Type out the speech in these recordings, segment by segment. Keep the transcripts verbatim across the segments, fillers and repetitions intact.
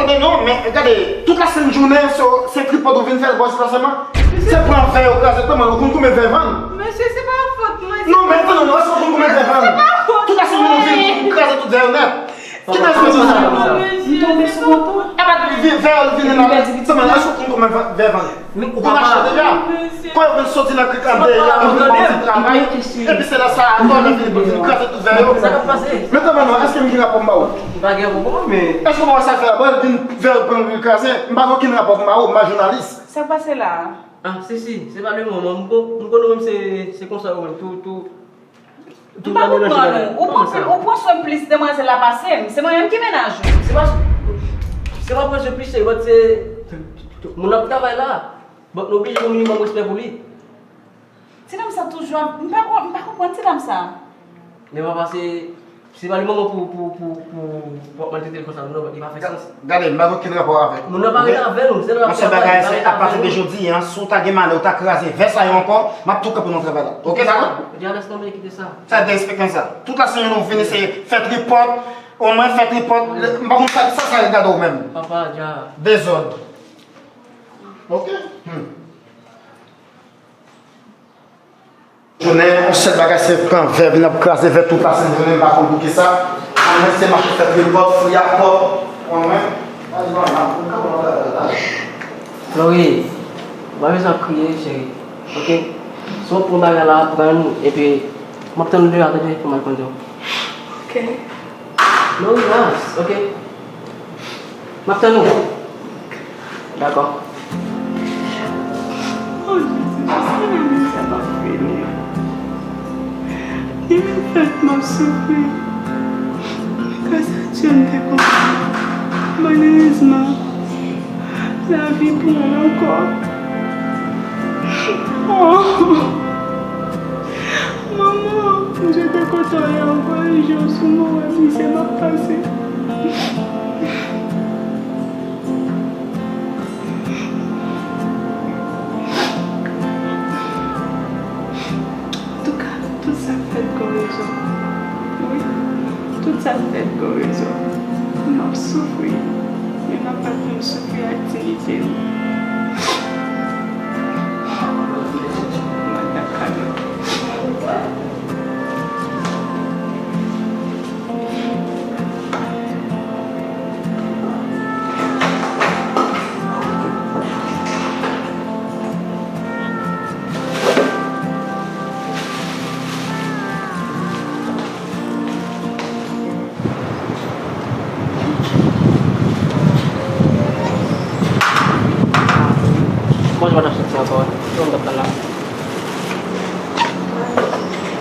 Tande non, men gade, tout la senn jounen, se, se tripòt ou vin fè l bò sila sèlman. Se pran vè yo kraze, tande, ou konn konbyen vè vann? Mesye, se pa fòt mwen. Non, men tande non, èske ou konn konbyen vè vann? Se pa fòt mwen. Tout la senn jounen ou vin, ou kraze tout vè yo nèt. Ki nan espès sa? M tonbe sou moto. E pa di vè yo vin la, tande, èske ou konn konbyen vè vann? Ou konn achte deja? Kò yo vin soti nan krik la deyò, yo vin kòmanse travay. Epi se lè sa a, atò, yo vin, vin kraze tout vè yo. Sa k ap pase? Men tande non, èske m gen rapò m ba ou? M pa gen rapò, men. Èske w pa wè sa fè la? Bon, vin vè yo pran kraze. M pa gen okenn rapò m ba ou, m pa jounalis. Sa k pase la a? Ah, si, si, se pa de mwen, m kon-, m konnen w menm se, se konsa ou menm, tou, tou, tou. M pa konprann ou. Ou pran pli-, ou pran swen plis demwazèl la pase m. Se mwen menm ki mennaj ou. Se pa, se pa pran swen plis, se, se, moun ap travay la. Bon, nou oblije gen yon minimòm respè pou li. Ti dam sa toujou ap, m pa kon-, m pa konprann ti dam sa. Men papa, se, se pa le moman pou, pou, pou, pou, pou w ap maltrete l konsa, non, li pa fè sans. Gade, m pa gen okenn rapò avè l. Moun nan pa rete avè nou, se nan l ap travay, li pa rete avè nou. Yon sèl bagay, se apati de jodi a, si w ta gen malè, w ta kraze vè sa yo ankò, m ap tou kanpe nan travay la. Oke, dakò? Dja lès tonbe, kite sa. Sa derespektan sa. Tout la semèn ou vini, se fè tripòt, omwen fè tripòt, m pa konn sa, sa, sa regade w menm. Papa, dja. Dezòd. Oke? Hmm. Jounen, yon sèl bagay se pran vè, vin ap kraze vè tout la sent jounen, m pa konn poukisa. Mwen se mache fè tripòt, fri ak pòt. Mwen, mwen, Flori, ou pa bezwen ap kriye, cheri. Oke? Si w pran bagay la, pran l, epi m ap tann ou deyò, tande, pou m al konn ou. Oke. Non, relax, oke? M ap tann ou. Dakò. O Jezi, jiska lè mizè m ap fini. Depi m fèt, m ap soufri. Gras a Dye, m te kontan. Malerezman, lavi pran m ankò. Oh! Manman, m te kontan w ye ankò, e je w sou mwen, wè mizè m ap pase. Antouka, tout sa k fèt gon rezon. Wi, tout sa k fèt gon rezon. M ap soufri, men m ap aprann soufri ak diyite m. Mwen dakò. Kòman w t ap soti ankò? Kòman w t ap pale la?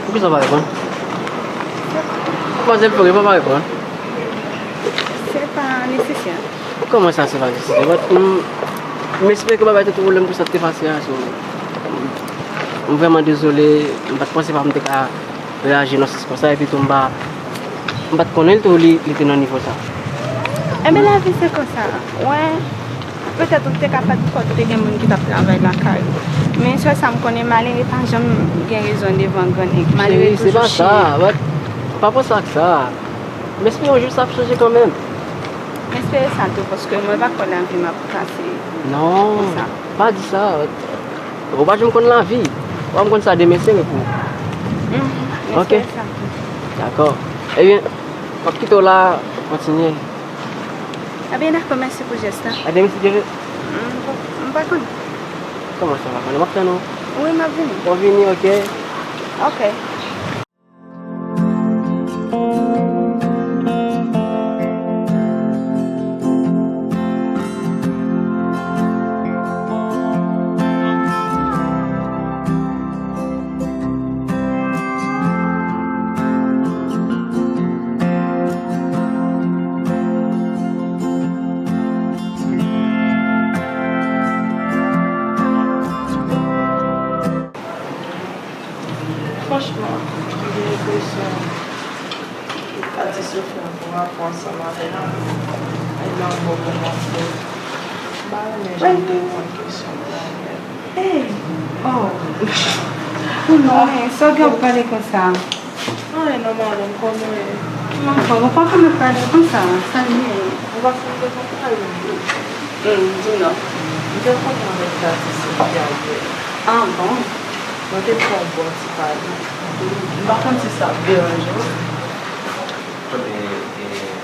Poukisa w pa reponn? Manmzèl Flori, poukisa w pa reponn? Se pa nesesè. Kòman sa, se pa nesesè? But, m, m espere ke w pa bay tèt ou pwoblèm pou sa k te pase a, so, m vrèman dezole, m pa t panse pa m te ka reyaji nan sans konsa, epi tou m pa, m pa t konnen l tou li, li te nan nivo sa. Enben, lavi se konsa. Wè, petèt ou te ka fèt fò, te gen moun ki t ap travay lakay ou. Men sèl sa m konnen, malere pa janm gen rezon devan grannèg. Malere toujou chiyen. Cheri, se pa sa, but, pa panse ak sa. M espere yon jou sa ap chanje kanmenm. M espere sa tou, paske mwen pa kwè lavi m ap pase konsa. Non, pa di sa. Ou pa janm konn lavi. Ou pa janm konn sa demen sere pou ou. Mhm, m espere sa tou. Dakò. Ebyen, m ap kite w la, kontinye. Ebyen, dakò, mèsi pou jès la. Ebyen, mèsi, Dye vle. M pa, m pa konn. Kòman sa, w pa konn? M ap tann ou. Wi, m ap vini. W ap vini, oke. Oke. Franchman, m gen enpresyon ou pati soufri anpil rapò ansanm avèk Ayla anba w kòmanse. M pa renmen jan w te reponn kesyon mwen avè l. Hey! Oh! Ou non, sa w gen w ap pale konsa? Anyen non, madanm, kòman w ye? Manman, ou pa konn ap pale konsa, sa l ye? Ou pa konn de konn pale. Hmm, di non. M te konnen avèk Tati Sofia yè. Ah bon? Mwen te fè yon bon ti pale. M pa konn si sa ap deranje w.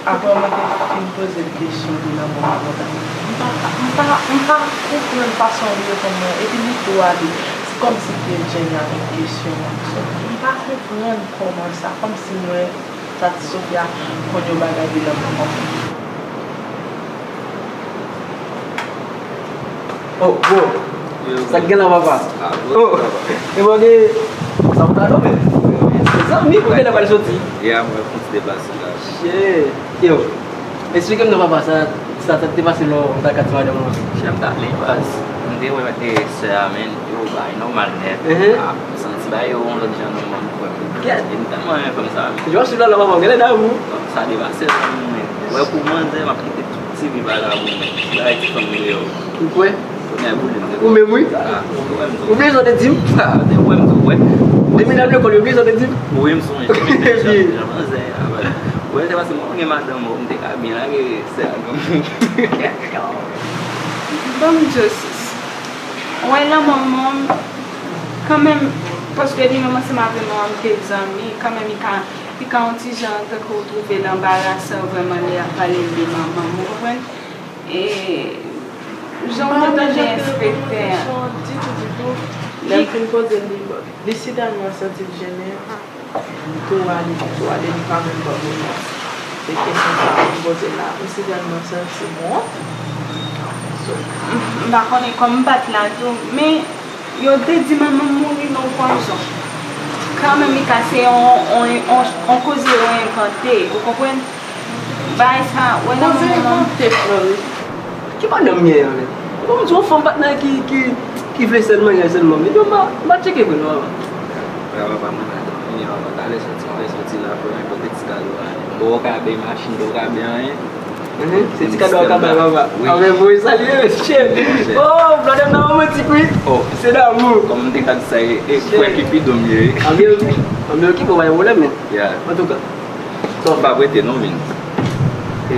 Apre mwen te fin poze l kesyon de lanmò madanm, m pa, m pa, m pa konprann fason li reponn mwen, epi li tou ale. Se kòmsi l te djenn avèk kesyon an. M pa konprann kòman sa, kòmsi mwen, Tati Sofia, konn yon bagay de lanmò madanm. Oh, bro. Sa k gen la, papa? Oh, e mwen gen sa pou ta do men. Zanmi, ou gen nan pral soti? Ya, mwen fon ti deplase la. Shit. Yo, eksplike m non, papa, sa, sa, sa te pase lò ou ta kat madanm ou an? Chè, m ta ale baz. M te wè, e, sè a, men, yo, bay nòmal nèt. Mhm. Ah, m santi bay yo yon lòt jan nòmal, kwè. Kèt. E m tèlman renmen fanm sa. Jòs la, la, papa, genlè damou. Sa depase, men, wè, pou manzè, m ap kite tout ti vi bagay pou mwen. Bagay ti fanm deyò. Ou kwè? Ou menm, wi. Ou byen jan w te di m. Depi n ap lekòl, ou byen jan w te di m. Wi, m sonje. Ou wè, se paske mwen gen madanm, mwen, m te ka byen lage sè a, non. Bon, Joseph. Ou wè, lanmò manman m, kanmenm, paske li menm ansanm avè manman m te zanmi, kanmenm, li ka, li ka yon ti jan tankou twouve l anbarasan vrèman lè y ap pale de manman m, ou konprann? E jan w te mande enspektè a. Lè m fin poze l, li, li sitalman santi l jennen. Tou ale, tou ale, li pa menm ban m repons. Se kesyon sa a m poze l la. M sitalman santi m wont. So, m, m pa konnen kòman m pa t la tou, men yo te di manman m mouri nan yon pwazon. Kanmenm, li ka se yon, yon, yon, yon koze yo envante, ou konprann? Bagay sa, wè nan moman. Koze envante, Flori. Ki madanm m genyen an menm? Bon, m di yon fanm pa t nan ki, ki, ki vle sèl maryaj sèlman. Men yo, m a, m a tcheke vre non, papa. Papa, papa, mwen la, mwen la, papa, talè soti, mwen soti la, pou mwen pote ti kado a. Bon, ou ka bay machin, bon, ou ka bay anyen. Mhm, se ti kado a ou ka bay papa. Wi. Anben, voye salye, mesye. Oh, blòdè m nan romantik, wi. Oh. Se damou. Kòm m te ka di sa, e, e, frè ki pi dou m ye. Anben, ok. Anben, ok, bon, pa gen pwoblèm, men. Yeah. Antouka. Sa w pa prete non, men. E,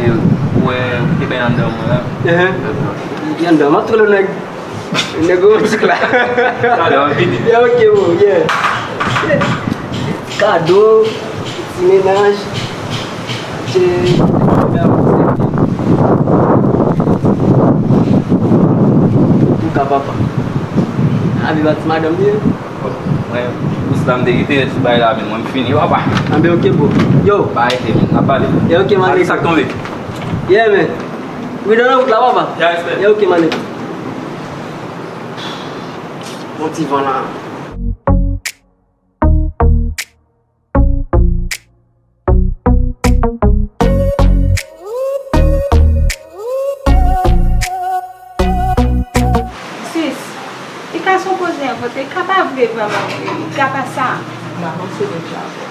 ou wè, ou te bay anndan mwen la. Ehe. Li anndan, m ap tou lè nèg. Nèg romantik la. Talè, m ap vini. Yeah, ok, bro, yeah. Kado, ti mennaj, ti, pou ka papa. Abi ba ti madanm li ye. Mwen, bous la m te kite sou bay la, men mwen m fini, papa. Anben, ok, bro. Yo. Pa rete, men, n ap pale. Yeah, ok, man. Sa k tonbe? Yeah, man. Wi, nan wout la, papa. Yeah, respect. Yeah, ok, man. Bon ti van la. Sis, li ka se yon koze envante, li ka pa vre vrèman vre, li ka pa sa. M pa panse deja vre.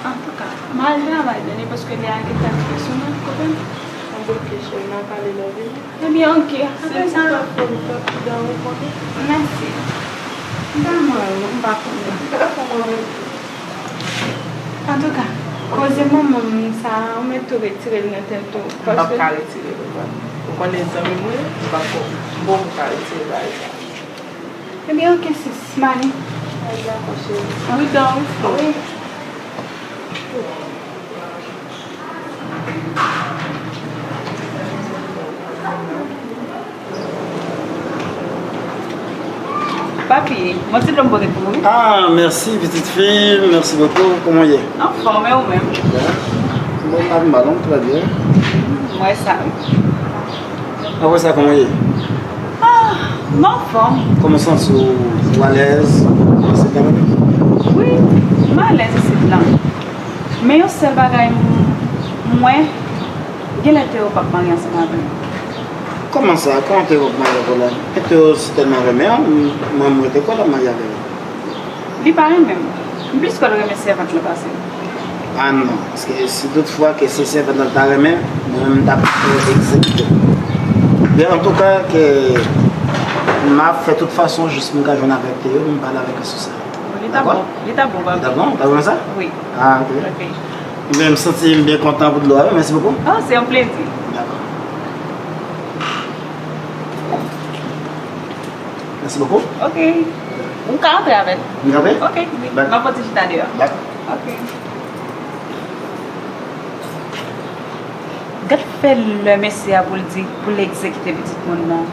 Antouka, m al travay, Dani, paske lè a gentan rive sou mwen, konprann? Yon bon kesyon, n a pale lè w vini. Ebyen, ok. Apre sa, mèsi. M pa mal, non, m pa konnen. Antouka, koze manman m sa a, ou mèt tou retire l nan tèt ou. M p ap ka retire l, papa. Ou konnen zanmi m, wi, m p ap, m poko ka retire bagay sa. Ebyen, ok, sis, m ale. Al dakò, cheri. Pridan, wi, frè. Wi. Papi, bon ti dlo m pote pou ou, wi. Ah, merci, petite fille, merci beaucoup. Comment y est? Anfòm, e ou menm? Bien. Bon, pa mal, non, très bien. M wè sa, wi. Apre sa, kòman w ye? Ah, m anfòm. Kòman w santi w? Ou alèz? Ou alèz isit la menm? Wi, m alèz isit la. Men yon sèl bagay m, m wè, genlè Teo p ap marye ansanm avè m. Kòman sa? Kòman Teo p ap marye avè w la? Men Teo si tèlman renmen w, m, mwen, mwen te kwè l ap marye avè w. Li pa renmen m. M plis kwè l renmen sèvant lan pase m. Ah non, paske si tout fwa ke se sèvant lan ta renmen, mwen menm m t ap egzekite. Men antouka, ke m ap fè tout fason jis pou m ka jwenn avèk Teo, m pale avèk li sou sa. Li ta bon, li ta bon, papi. Li ta bon? Ou ta renmen sa? Wi. Ah, ok. Ok. Ebyen, m santi m byen kontan pou dlo a, wi. Mèsi bokou. Oh, se yon plezi. Dakò. Mèsi bokou. Ok. Ou ka antre avè l. M ka antre? Ok, wi. Dakò. M ap fè yon ti chita deyò. Dakò. Ok. Gad fè lè mesye a pou l di, pou l egzekite pitit moun nan.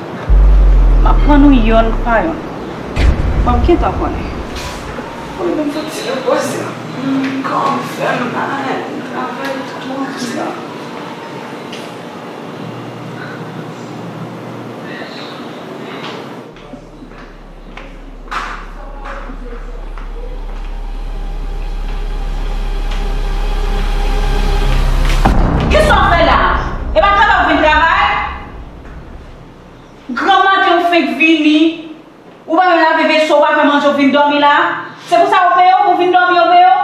M ap pran nou yonn pa yonn. W ap gentan konnen. Mwen menm fòk ti repoze. Kò m fè m mal, travay twòp sa. Kisa w fè la? E pa travay ou vin travay? Granmaten ou fenk vini, ou pa menm lave veso, ou pa fè manje, ou vin dòmi la? Se pou sa yo peye w, pou w vin dòmi yo peye w?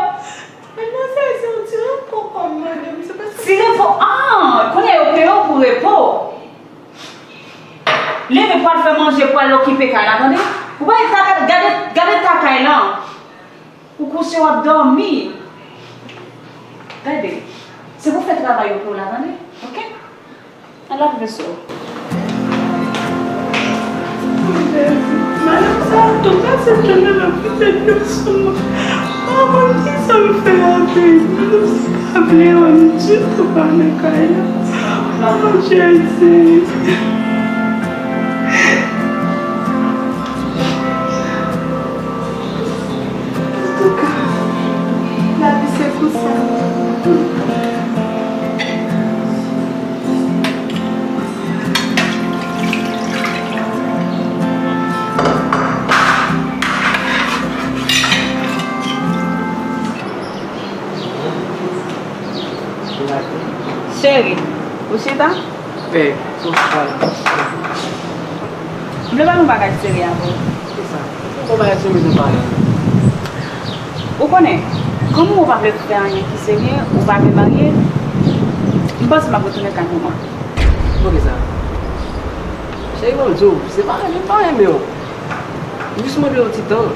Madmwazèl, se yon ti repo kòm madanm, se pa sa. Ti repo? Ah, kounye a yo peye w pou repo. Leve pral fè manje, pral okipe kay la, tande? Ou pa gade, gade, gade ta kay lan. Ou kouche, w ap dòmi. Gade, se pou fè travay yo pou w la, tande? Ok? Al lave veso. Madanm sa tou pase jounen nan pite dlo sou mwen. M pa konn kisa m fè avè l. Madanm sa pa vle wè m ditou pa nan kay la. Oh, Jezi. Antouka, lavi se konsa. Cheri, ou chita? Bèb, ou chita la. M vle pale yon bagay serye avè w. Kisa? Yon bagay serye nou pale. Ou konnen, kòm ou pa vle fè anyen ki serye, ou pa vle marye, m panse m ap retounen kay manman. Poukisa? Cheri, ban m di w, se pa renmen m pa renmen w. M jis mande w yon ti tan.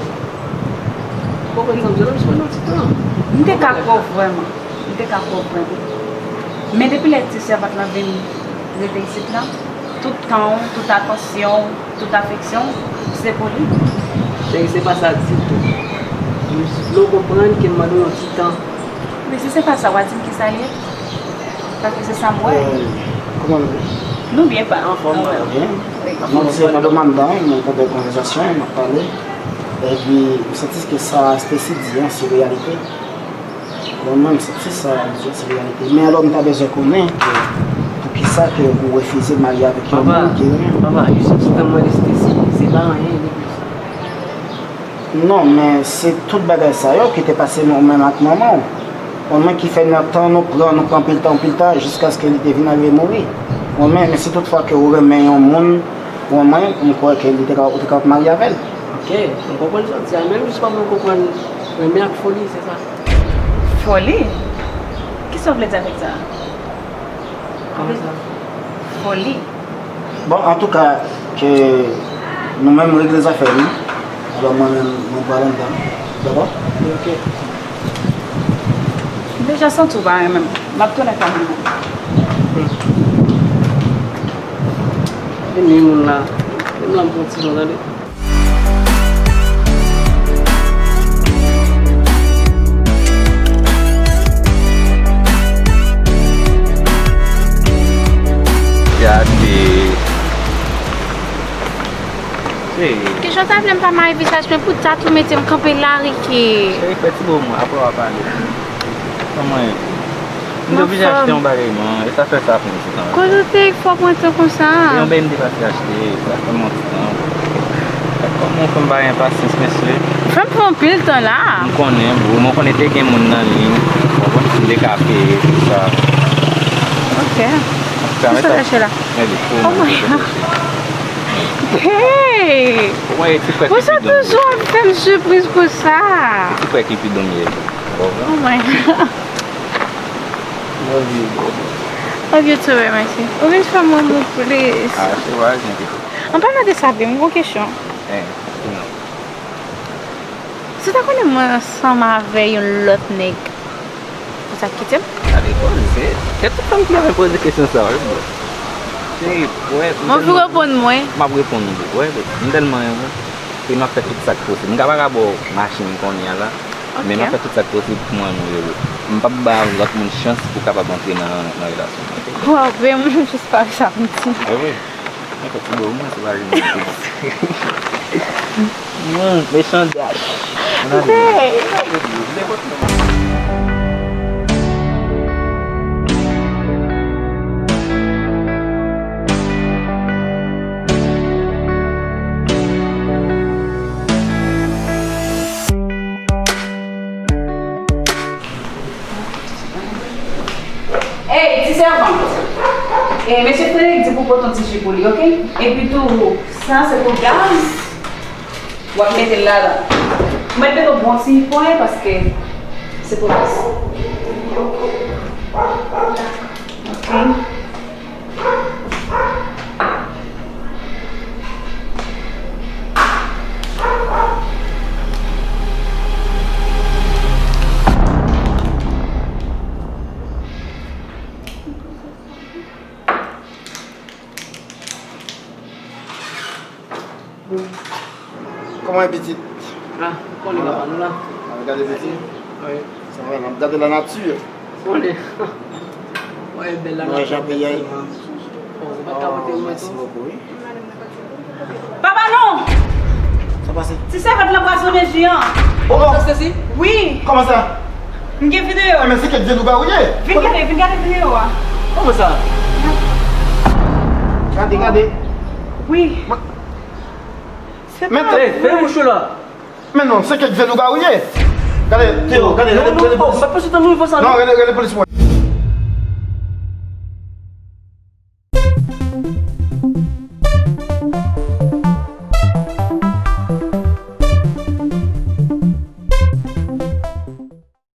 Ou konprann sa m di w la? M jis mande w yon ti tan. M te ka kwè w vrèman. M te ka kwè w vrèman. Men depi lè ti sèvant lan vin rete isit la, tout tan w, tout atansyon w, tout afeksyon w, se pou li. Cheri, se pa sa ditou. M jis vle w konprann ke m mande w yon ti tan. Men si se pa sa, w a di m kisa l ye? Paske se sa m wè. Euh, kòman nou ye? Nou byen, pa? Anfòm, anfòm. Byen. Wi. Non, se nan domann dan, nou konn fè konvèsasyon, n ap pale. Epi, m santi ke sa Stacy di an, se reyalite. Bon, mwen, m santi sa, m santi se reyalite. Men alò, m ta bezwen konnen ke poukisa ke ou refize marye avèk yon moun ki renmen w? Papa, papa, jis yon ti tan mwen rete isit, se pa anyen de plis. Non, men se tout bagay sa yo ki te pase nou menm ak manman w. Ou menm ki fè nan tan nou pran, nou pran anpil tan, anpil tan, jiskaske li te vin arive mouri. Ou menm, men si toutfwa ke ou renmen yon moun, ou renmen, m kwè ke li te ka, ou te ka marye avè l. Ok, m konprann sa w di a, men m jis pa vle w konprann renmen ak foli, se sa. Foli? Kisa w vle di avèk sa? Kòman sa? Foli. Bon, antouka, ke nou menm regle zafè nou. Alò, mwen menm, mwen pral anndan. Dakò? Ok. M deja santi w pa renmen m. M ap tounen kay manman m. Hmm. Vini moun la. Menm la m pran ti jan, tande. Gade. Cheri. Kijan w ta vle m pa mare vizaj mwen pou dat ou mete m kanpe la, Ricky? Cheri, fè ti bo mwen, apre w a pale. Kòman w ye? M te oblije achte yon bagay, man. E sa fè sa pran yon ti tan. Kote w te fè w pran tan konsa? E yon bagay m te pase achte, sa fè m yon ti tan. Kòman yon fanm pa gen pasyans, mesye? Fanm pran anpil tan la. M konnen, bro. Mwen konnen te gen moun nan liy. Mwen konn si m te ka peye, tout sa. Ok. Kisa w lache la? Oh my God. Hey! Ou wè, e ti frè Cupidon. Poukisa toujou ap fè m sipriz konsa? E ti frè Cupidon m ye. Oh my God. Love you, baby. Love you too, Remèsye. Ou vin fè m lanmou plis. Ah, se vre, enkyete. An palan de sa, babe, m gon kesyon. Eh, ki non? Si w ta konnen mwen ansanm avè yon lòt nèg, ou t ap kite m? Sa depann, se, se tout fanm ki ap poze kesyon sa a, wi, bro. Cheri, wè, m Mwen vin tèlman reponn mwen. M ap reponn ou, wè, m tèlman renmen w, e m ap fè tout sa k posib. M ka pa ka ba w machin kounye a la, men m ap fè tout sa k posib pou mwen annou yo, bro. M p ap ba lòt moun chans pou kapab antre nan, nan relasyon mwen, oke? Waw, men mwen jis pa sa m di. Wi, wi. Mwen fè ti bo mwen, se pa vin. Hmm, mechan dat. Hey! Ey, ti sèvant! E, mesye Frederick di pou pote yon ti ji pou li, oke? Epi tou, sa se pou gaz, w ap mete l ladan. Ou mèt mete yon bon ti ponyen paske se pou gaz. Oke? Kòman e pitit? Ah, ou konnen papa nou la. Ap gade pitit? Wi. Sa va, n ap gade la nati. Ou konnen. Wè, bèl la nati. Wè, jan peyi a ye. Bon, ou pa ta pote yon manto. Mèsi bokou, wi. Papa, non! Sa pase? Ti sèvant lan pwazonnen ji an. Oh, oh! Wi. Kòman sa? M gen videyo. Eh, men se kèk vye lougawou ye. Vin gade, vin gade videyo a. Kòman sa? Gade, gade. Wi. Men, eh, fè mouch ou la. Men non, se kèk vye lougawou ye. Gade, Théo, gade, rele, rele polis. Non, non, non, m pa pase tan nou fè sa, non. Non, rele, rele polis mwen.